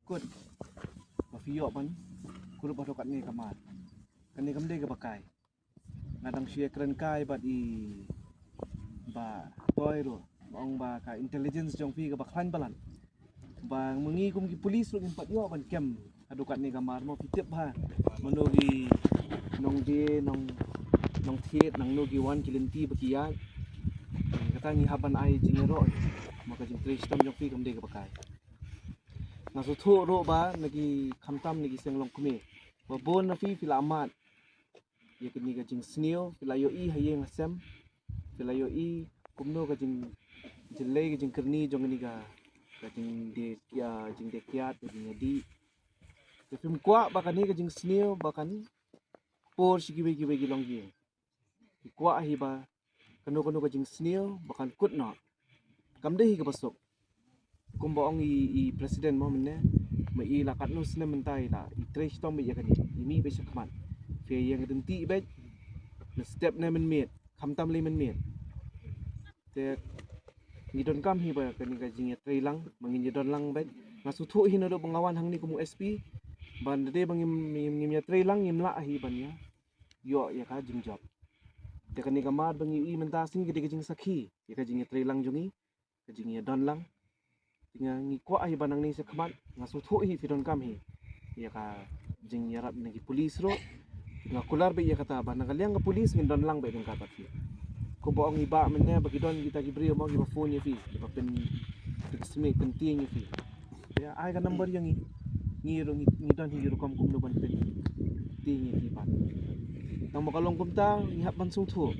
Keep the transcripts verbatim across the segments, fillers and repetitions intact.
Kut ba phi ïoh ban kurup haduh katne ka mar. Kane kam dei kaba kai. Nga dang shu ïakren kai bad i Bah Toy ruh, ba ong ba ka intelligence jong phi kaba khlaiñ palat. Ba ma ngi kum ki police ruh ngim pat ïoh ban kem haduh katne ka mar, mo phi tip bha mano ki nongdie, nong, nongthied, nangno ki wan ki lynti ba ki ïaid. Kata ngi hap ban ai jingïaroh ma ka jingtrei shitom jong phi kam dei kaba kai. Nga sngewthuh ruh ba na ki khamtam na ki seng longkmie ba bun na phi phi la mad ïa kane ka jingsniew, phi la ïohi ha ïing ha sem, phi la ïohi kumno ka jing, jingïaleh ka jingkyrni jong kane ka, ka jingdie, ka jingdie kiad, ka jingïadih. Te phim kwah ba kane ka jingsniew ba kan por sha kiwei kiwei ki longïing. Phi kwah hi ba kano kano ka jingsniew ba kan kut noh. Kam dei hi kaba suk. Kumba ong i, i president mo mynne, ma i la katno snem mynta i la, i trei shitom beit ïa kane, i mih beit shakhmat. Phi ïeng ryntih beit, mynstep ne mynmiet, khamtam lei mynmiet. Te ngi donkam hi ba kane ka jingïatreilang, ma ngin ïadon lang beit. Nga sngewthuh hi naduh ba nga wan hangne kum u S P ba lada dei ba ngim, ngim, ngim ïatreilang ngim lah hi ban ïa ïoh ïa ka jingjop. Te kane ka mar ba ngi i mynta sngi ka dei ka jingsakhi ïa ka jingïatreilang jong ngi, ka jingïadon lang. Te nga ngi kwah hi ba nangne shakhmat nga sngewthuh hi phi donkam hi ïa ka jingïarap na ki police ruh. Nga kular beit ïa kata ba na ka liang ka police ngin don lang beit ryngkat bad phi. Kumba ong i Bah mynne ba ki don kita ki briew mo kiba phone ïa phi, kiba pyn, pynsmit pyntieng ïa phi. Ïa, ai ka number ïa ngi. Ngi ruh ngi, ngi don hi rukom kumno ban pyntieng ïa ki pat. Tang ba ka long kumta ngi hap ban sngewthuh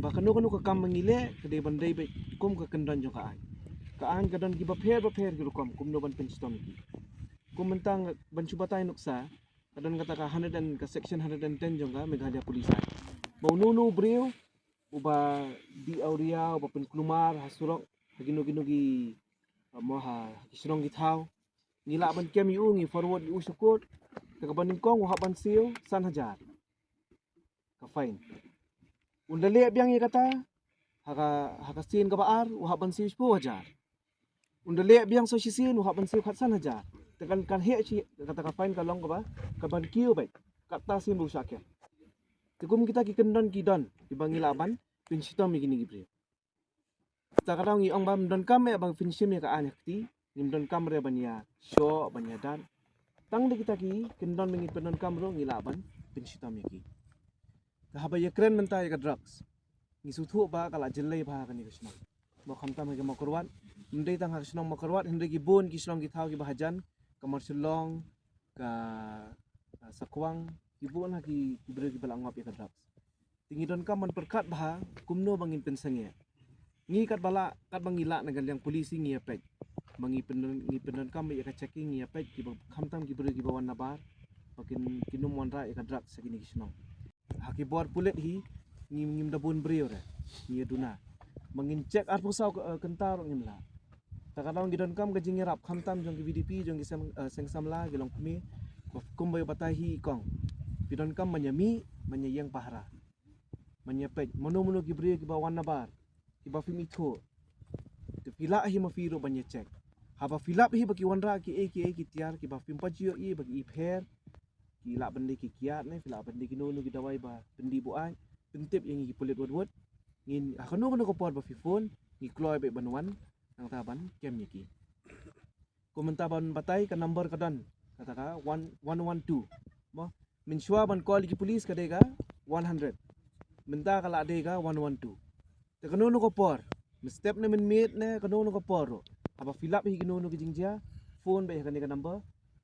ba kano kano ka kam ba ngi leh ka dei ban dei beit kum ka kyndon jong ka aiñ. Ka aiñ ka don kiba pher ba pher ki rukom kumno ban pynshitom ïa ki. Kum mynta nga, ban shu batai nuksa, ka don kata ka hundred and, ka section hundred and ten jong ka Meghalaya Police Act. Ba uno uno u briew uba dih awria, uba pynkulmar ha surok, ha kino kino ki, mo ha, ha ki shnong ki thaw, ngi lah ban kem ïa u, ngi forward ïa u sha court. Te kaba nyngkong u hap ban siew san hajar ka fine. Un da leh biang ïa kata ha ka, ha ka sien kaba ar u hap ban siew shiphew hajar. Un da leh biang sa shisien u hap ban siew khatsan hajar. Te kan, kan heh shi kata ka fine ka long kaba, kaban kiew beit. Kata sien ba u shah kem. Te kum kita ki kyndon ki don kiba ngi lah ban pynshitom ïa kine ki briew. Kata ka daw ngi ong ba ym donkam eh ban pynshim ïa ka aiñ ha kti, ngim donkam re ban ïa shoh, ban ïa dat. Tang da kita ki kyndon ba ngi pyndonkam ruh ngi lah ban pynshitom ïa ki. Te haba ïakren mynta ïa ka drugs, ngi sngewthuh ba ka la jyllei bha ha kane ka shnong. Mo khamtam ha ki Mawkyrwat, ym dei tang ha ka shnong Mawkyrwat, hynrei ki bun ki shnong ki thaw kiba hajan, ka Marshallong, ka, ka Sakwang, ki bun ha ki, ki briew kiba la ngop ïa ka drugs. Te ngi donkam ban pyrkhat bha kumno ba ngin pynsangeh. Ngi katba lah, katba ngi lah na ka liang police ngi ïa peit. Ba ngi pyndon, ngi pyndonkam ba ïa ka checking ngi ïa peit kiba khamtam ki briew kiba wan nabar. Ba kin, kin ym wanrah ïa ka drugs ha kine ki shnong. Ha ki bor pulit hi ngim, ngim da bun briew re. Ngi ïa duna. Ba ngin check arphew saw, eh, kynta ruh ngim lah. Ta ka daw ngi donkam ka jingïarap khamtam jong ki V D P, jong ki seng, eh, seng samla, ki longkmie. Ba kumba ïa batai hi i kong. Phi donkam ban ïa mih, ban ïa ïeng pahara. Ban ïa peit mano mano ki briew kiba wan nabar, kiba phim ithuh. Te phi lah hi ma phi ruh ban ïa check. Haba phi lap hi ba ki wanrah kiei kiei ki tiar kiba phim pat ju ïohi ba ki i pher, ki lah ban dei ki kiad ne, phi lah ban dei kino kino ki dawai ba pyndih buaid, pyntip ïa ngi ki pulit wut wut. Ngin, ha kano kano ka por ba phi phone, ngi kloi beit ban wan nangta ban kem ïa ki. Kum mynta ban batai ka number ka don, kata ka one, one one two. Mo, mynshuwa ban call ïa ki police ka dei ka one hundred. Mynta ka la dei ka one one two. Te kano kano ka por, mynstep ne mynmiet ne kano kano ka por ruh, haba phi lap hi kano kano ka jingjia, phone beit ha kane ka number.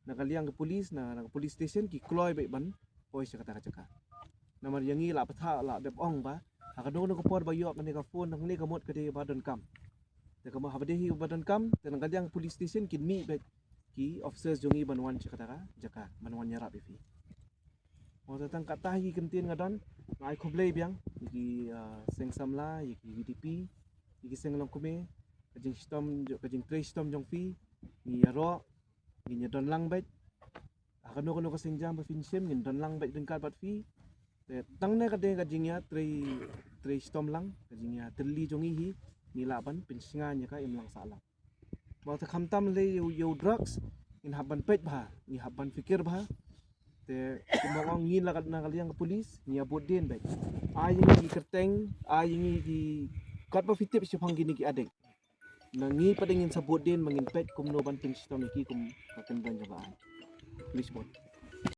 Na ka liang ka police, na, na ka police station ki kloi beit ban poi sha kata ka jaka. Namar ïa ngi la pathah, la dep ong ba ha kano kano ka por ba ïoh kane ka phone, hangne ka mut ka dei ba donkam. Te kumba haba dei hi uba donkam, te na ka liang police station kin mih beit ki officers jong ngi ban wan sha kata ka jaka, ban wan ïarap ïa phi. Mo, tang kata hi ki kyntien nga don, nga ai khublei biang ïa ki, ah, seng samla, ïa ki VDP, ïa ki seng longkmie, ka jingshitom, ka jingtrei shitom jong phi, ngi ïaroh, ngin ïa don lang beit. Ha kano kano ka sienjam ba phin shim, ngin don lang beit ryngkat bad phi. Te tang ne ka dei ka jingïatrei, trei shitom lang, ka jingïatylli jong ngi hi, ngi lah ban pynshngaiñ ïa ka imlang sahlang. Mo, te khamtam lei ïa u, ïa u drugs, ngin hap ban peit bha, ngi hap ban fikir bha. Te kumba ong ngi la ka, na ka liang ka police, ngi ïa bud dien beit. Ai ïa ngi ki kyrteng, ai ïa ngi ki, katba phi tip shaphang kine ki addict. Na ngi pat ngin sa bud dien ba ngin peit kumno ban pynshitom ïa ki kum ka kyndoh jong ka aiñ. Police bud.